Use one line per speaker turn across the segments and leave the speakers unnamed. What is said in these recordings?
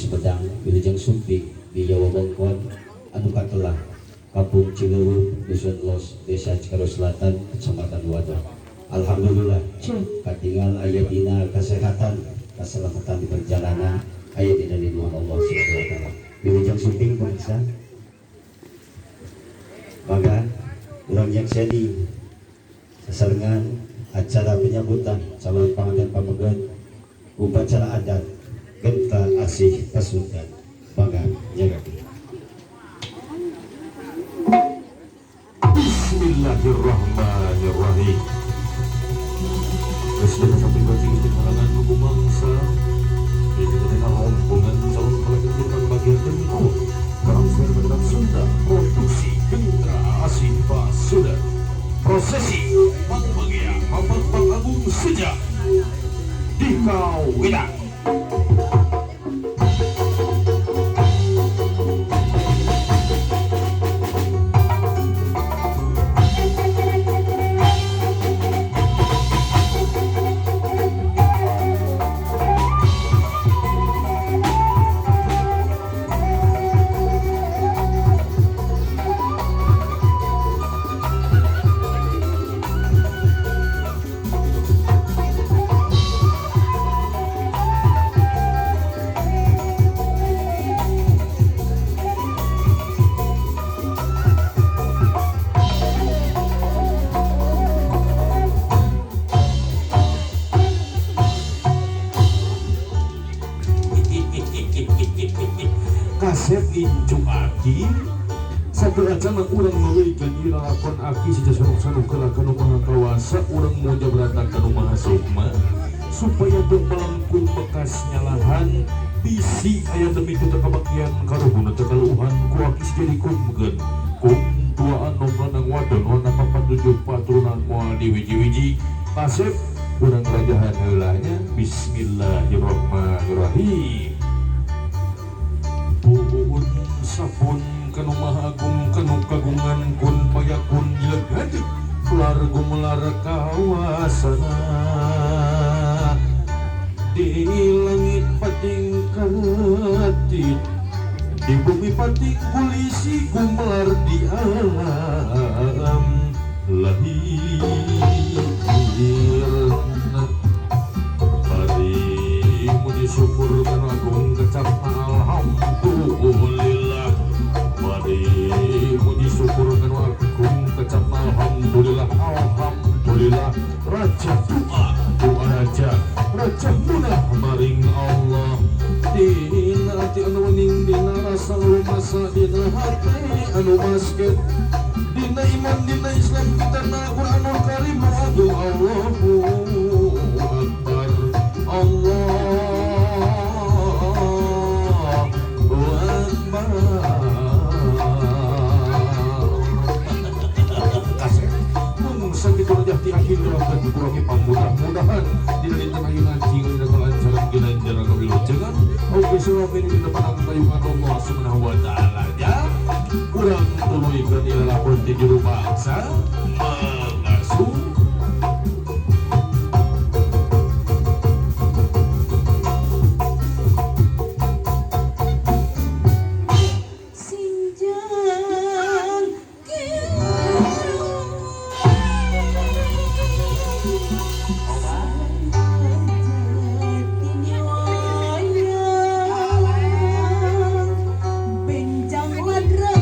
Sumedang, Wilujeng Sumping di Jawa Bengkon anu katelah Kampung Cileuweung, Dusun Los, Desa Cikareo Selatan, Kecamatan Wadah. Alhamdulillah katinggal aya dina kesehatan, keselamatan di perjalanan, aya dina lindungan Allah Subhanahu wa taala. Wilujeng Sumping pemirsa. Maka urang nyakseni sasarengan acara penyambutan calon panganten pameget upacara adat Gentra Asih Pasundan. Mangga nyagakeun.
Bismillahirrahmanirrahim. Geus sampai baju di kalangan nugu mangsa. Di tengah rombongan calon pengantin bagian tengku. Transfer Masyarakat Sunda produksi Gentra Asih Pasundan. Prosesi Pangbagia Papat Pangagung Sejak di Kawitan. Kasep incu aki satu acana urang nuluykeun ieu lalakon aki sija sanuk-sanuk heula kanu maha kawasa urang moja berata kanu maha sukma supaya teu melengkung bekas nyalahan bisi aya demi teu kabaktian karuhun teu kaluuhan ku aki sija dikumkeun kum tua anom lanang wadon warna papat tujuh paturunan moal diwiji-wiji. Kasep urang rajahan heula nya. Bismillahirrahmanirrahim. Puun sapun kanu maha agung kanu kagungan kun payakun jelegad kelar gumelar kawasana di langit pating katit di bumi pating kulisi gumelar di alam lahir. Bari muji syukur kanu agung kecap alhamdulillah. Bari muji syukur kanu agung kecap alhamdulillah. Alhamdulillah raja doa doa raja raja munah maring Allah. Dina ati anu wening dina rasa rumasa dina hati anu basket dina iman dina Islam kita na Quranul Karim agung Allahu Akbar Allahu Akbar. Kasep mung sakitu rajah ti akhir doakeun kurangi pamudah-mudahan dina dinten ayeuna cing dina kelancaran ginanjar kawilujengan. Oke selama ini dina panangtayungan Allah Subhanahu wa taala ya. Urang tuluykeun ieu lalakon ti juru bangsa mangasuh.
Sinjang benjang ladrang.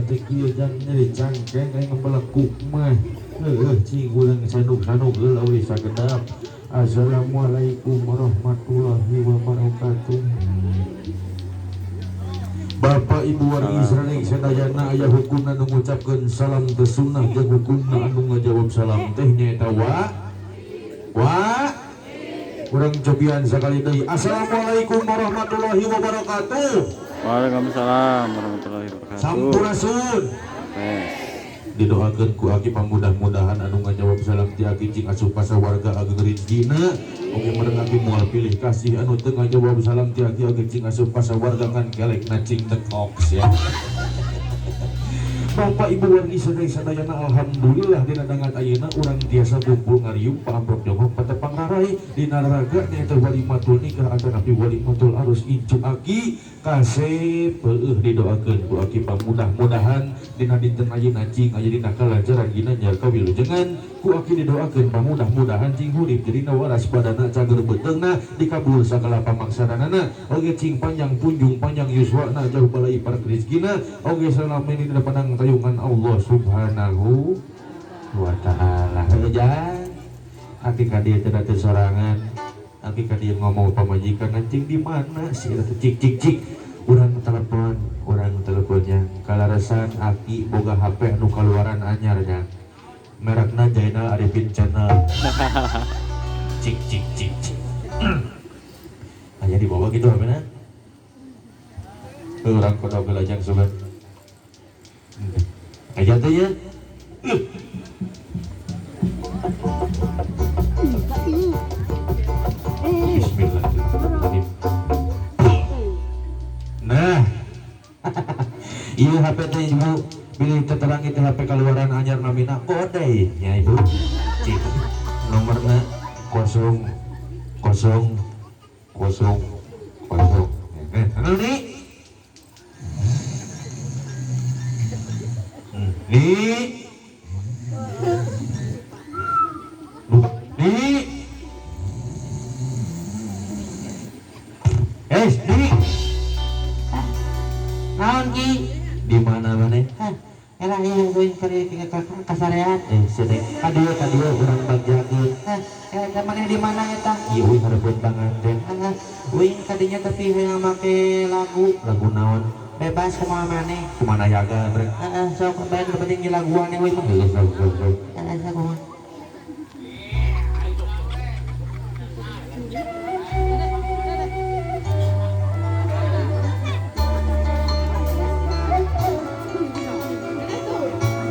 teh kieu jang nyeri cangkeng aing ngebelekuk mah. Heueuh cing urang sanuk-sanuk heula we sakedap. Assalamualaikum warahmatullahi wabarakatuh. Bapak Ibu wargi Israel sadayana aya hukumna nu ngucapkeun salam teh sunnah jeung hukumna anu ngajawab salam teh nyaeta wa wa urang cobian sakali deui. Assalamualaikum warahmatullahi wabarakatuh.
Waalaikumsalam warahmatullahi wabarakatuh.
Sampurasun. Didoakeun ku aki pamudah-mudahan anu ngajawab salam ti aki cing asup ka sawarga ageng rezekina. Oge meureun aki moal pilih kasih anu teu ngajawab salam ti aki ageng cing asup ka sawarga kan kelekna cing tekok ya. Bapak Ibu wargi sadayana alhamdulillah dina dangat ayeuna urang tiasa kumpul ngariung paamprok jongkok patepang rarai dina raraga nyaeta walimatul nikah atanapi walimatul arus incu aki kasep heueuh didoakeun ku aki pamudah-mudahan dina dinten ayeuna cing aya dina kalancaran ginanjar kawilujengan ku aki didoakeun pamudah-mudahan cing hurip dirina waras badana cager beuteungna dikabul sagala pamaksadanana oge cing panjang punjung panjang yuswana jauh balai parek rezekina oge salame dina pandang tayungan Allah Subhanahu wa ta'ala. Heuh aki ka dieu teh teu sorangan, aki ka dieu ngomong pamajikan anjing di mana sih eta cik cik cik. Urang teleponnya kalarasan aki boga HP anu kaluaran anyar nya. Merekna Jainal Arifin Channel. Cik cik cik cik. Aya dibawa gitu HP-na. Urang kodok gelajang sobat. Aja teh ya. Bismillahirrahmanirrahim. Nah, iya HP teh ibu, bilih terang itu HP kaluaran anyar namina kode ya ibu. Cik, nomorna 0 0 0 0. Anu nih. Nih, nih, nih,
naon ki?
Di mana mana?
Hah, elah ieu euy kasarean.
Sini, kadieu urang bagjakeun.
Hah, eta maneh di mana eta?
Ieu euy hareupeun panganten.
Hah, uing kadinya tapi hayang make lagu.
Lagu naon?
Bebas kumaha maneh?
Kumaha yaga bre?
Heeh, sok bae nu penting laguan euy mah.
Heeh, sok.
Heeh, sok kumaha.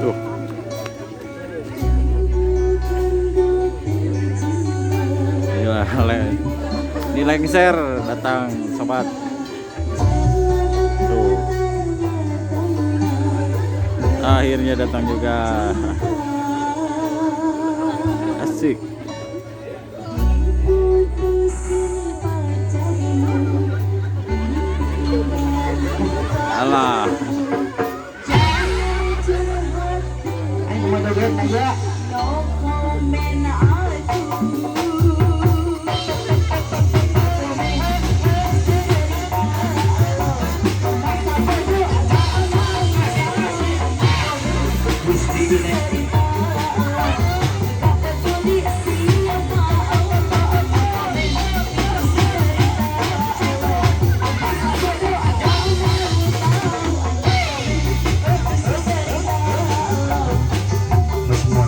Tuh. Inilah ini lengser datang sobat. Tuh. Akhirnya datang juga. Asik. Alah.
Ayo mau joget aja.
Semua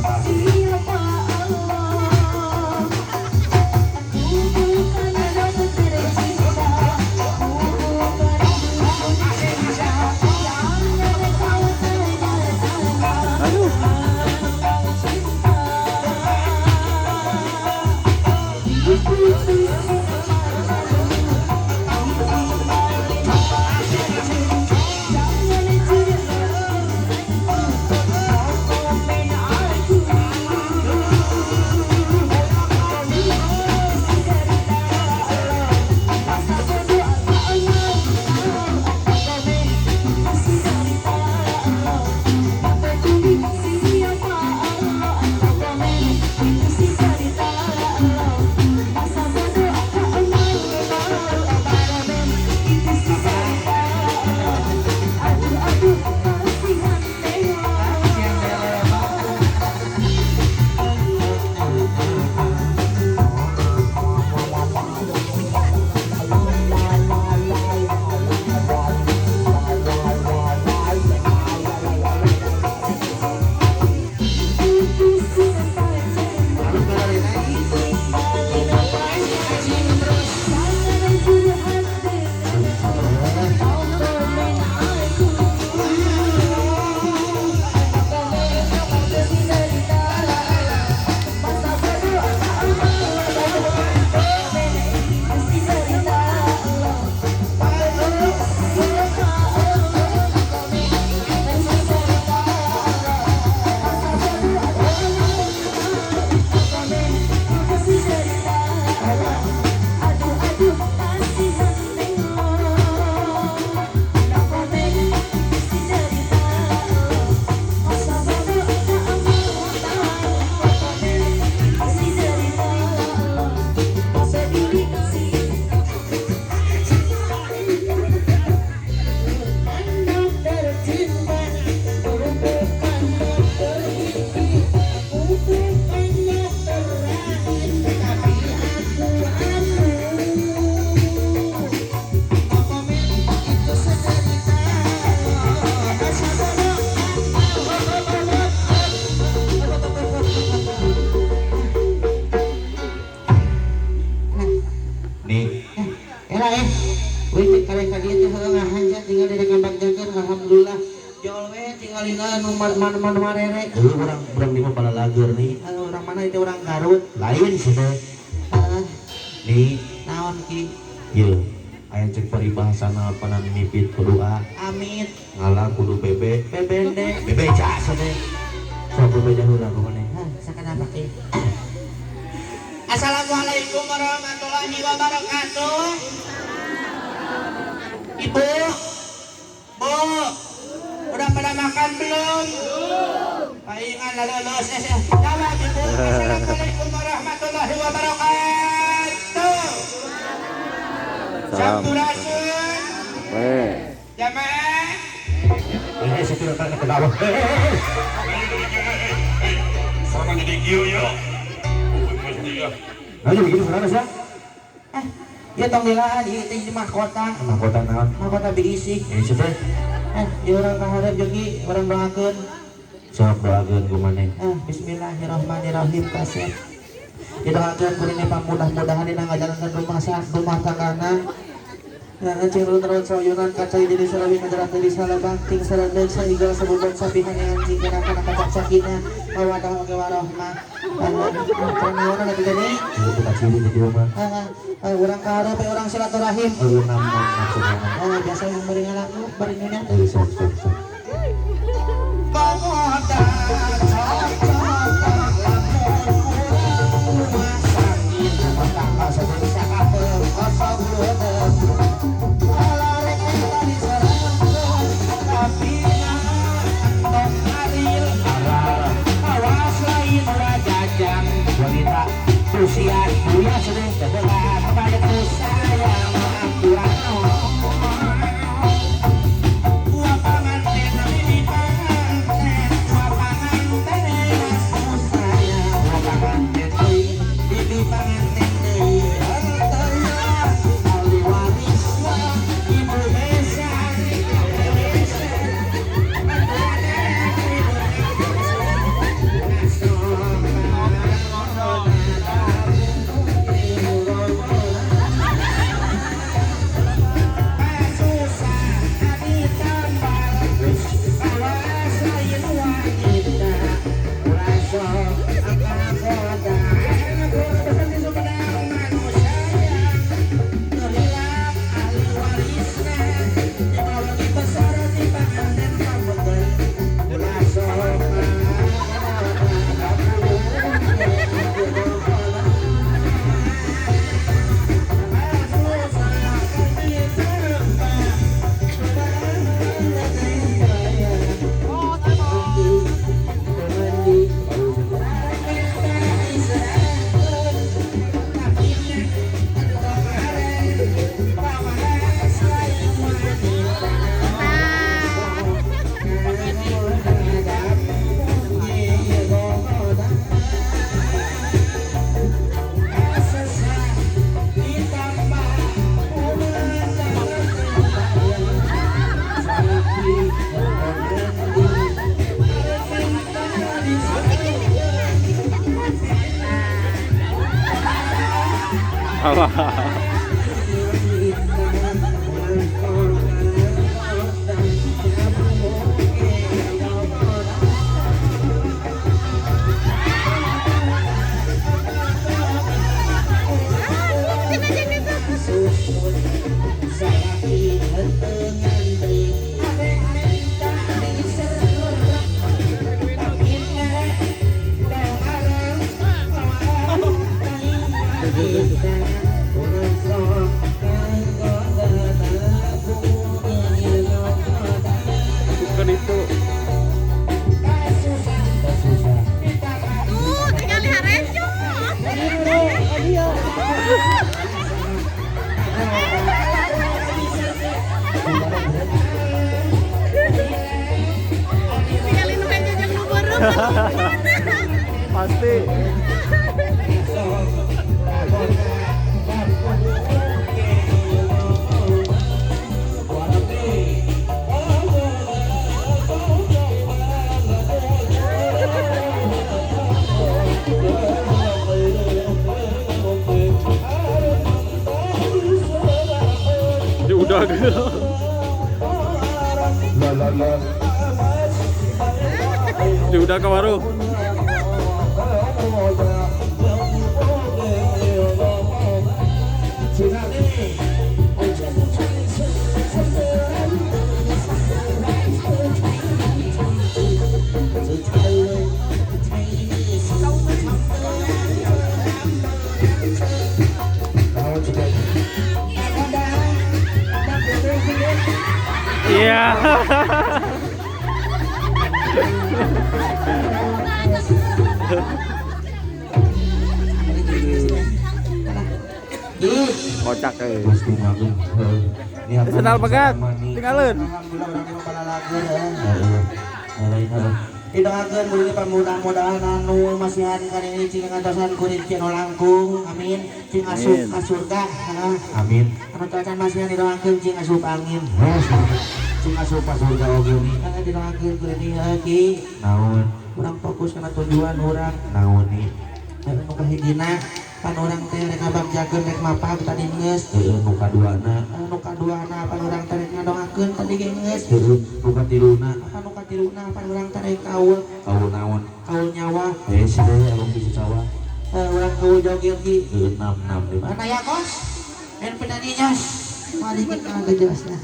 Ka dieu teh heueuh ngahaja tinggal di ngabagjakeun alhamdulillah. Jol we tinggalina nu man marere.
Dulu urang di mah balalager nih.
Urang mana itu urang Garut?
Lain sih teh.
Heeh.
Nih,
Naon ki?
ieu aya cek paribahasana panan mipit kudu A,
Amit
ngala kudu bebe,
bebende.
Bebeja teh. Sok bebeja heula ku maneh.
Hah, sakanapa ki? Assalamualaikum warahmatullahi wabarakatuh. Ibu, Bu, udah pada makan belum? Palingan lalu lulus. Jawab Ibu. Assalamualaikum warahmatullahi wabarakatuh.
Salam.
Sampurasun.
Weh.
Jamaah.
Eh, supir kan ke bawah. Eh.
Sama jadi kieu yo.
Ayo begitu sana sih.
Eh, ya tong dilaan ieu teh mahkota.
Mahkota naon?
Mahkota berisik.
Eh, teh.
Eh, ieu urang kaharep jogi urang doakeun.
Sok doakeun ku maneh.
Eh, bismillahirrahmanirrahim kasih. Didoakeun ku ini pamudah-mudahan dina ngajalankeun rumah tanggana. Nah, cing run sayunan kacai jadi selawi ngajaran jadi salabang ting sarandeun saigel sabuban sabihan yang anjing kana kana kacak sakina mawadah oge warohmah. Naon atuh tadi?
Ieu buka ciri di dieu mah.
Heeh, urang kaharep urang silaturahim.
Eueuh namun maksudna.
Oh, biasa yang beri ngalaku, beri nyonya.
Eh, sok sok sok.
Komoda cocok lamun rumah sakit rumah tangga saja kapeung kosong leuteung. Alarek eta diserangkeun tapi entong aril awas lain rajajang
Wanita
usia
kuliah sudah
berat pada sayang kurang.
Alah. Bukan itu.
Tuh, tinggal lihat Rejo. Tinggalin Rejo jam nu beureum.
Pasti. Udah gitu.
la la la.
Diudah ke warung. Iya. Kocak euy. Sendal pegat, tinggalin.
Didoakeun kuring mudah-mudahan anu masihan kali ini cing ngantosan kuring cing langkung, amin, cing asup ka surga,
amin.
Anu tacan masihan didoakeun cing asup angin.
Cing asup ka surga oge nih.
Didoakeun kuring ieu ki.
Naon?
Urang fokus kana tujuan urang.
Naon nih?
Nu kahijina pan urang teh rek ngabagjakeun rek mapag tadi geus.
Heeh, nu kaduana.
Nu kaduana pan urang teh rek ngadongakeun tadi ge geus.
Heeh, nu katiluna.
Apa nu katiluna pan urang teh rek kaul.
Kaul naon?
Kaul nyawa.
Eh, si deui abang bisa sawah.
Urang kaul joget ki.
Heeh, 6 6.
Mana ya kos? En penyanyinya. Mari kita jelasnya.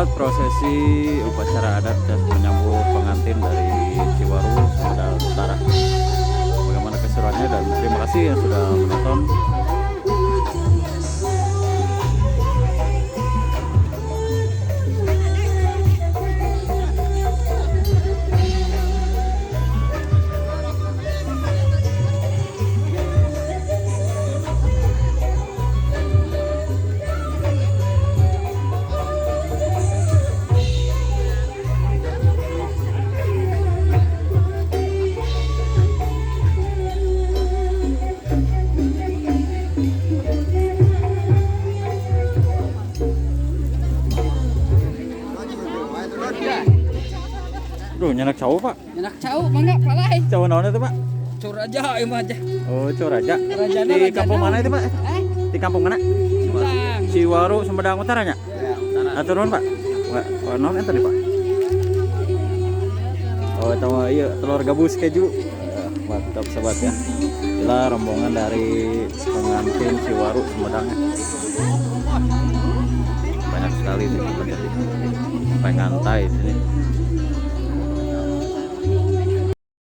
Sobat, prosesi upacara adat dan menyambut pengantin dari Ciwaru, Sumedang Utara. Bagaimana keseruannya, dan terima kasih yang sudah menonton. Duh, nyenak cau, Pak.
Nyenak cau, mangga palai.
Cau naon itu, Pak?
Curaja ieu mah aja.
Oh, Curaja.
Rajana,
Di kampung mana itu, Pak?
Eh?
Di kampung mana?
Sumedang.
Ciwaru, Sumedang Utara nya?
Ya, utara.
Atur nuhun, Pak. Wah, naon eta tadi, Pak? Oh, itu mah iya telur gabus keju. Mantap sobat ya. Inilah rombongan dari pengantin Ciwaru Sumedang ya. Banyak sekali sih, sampai ngantai di sini.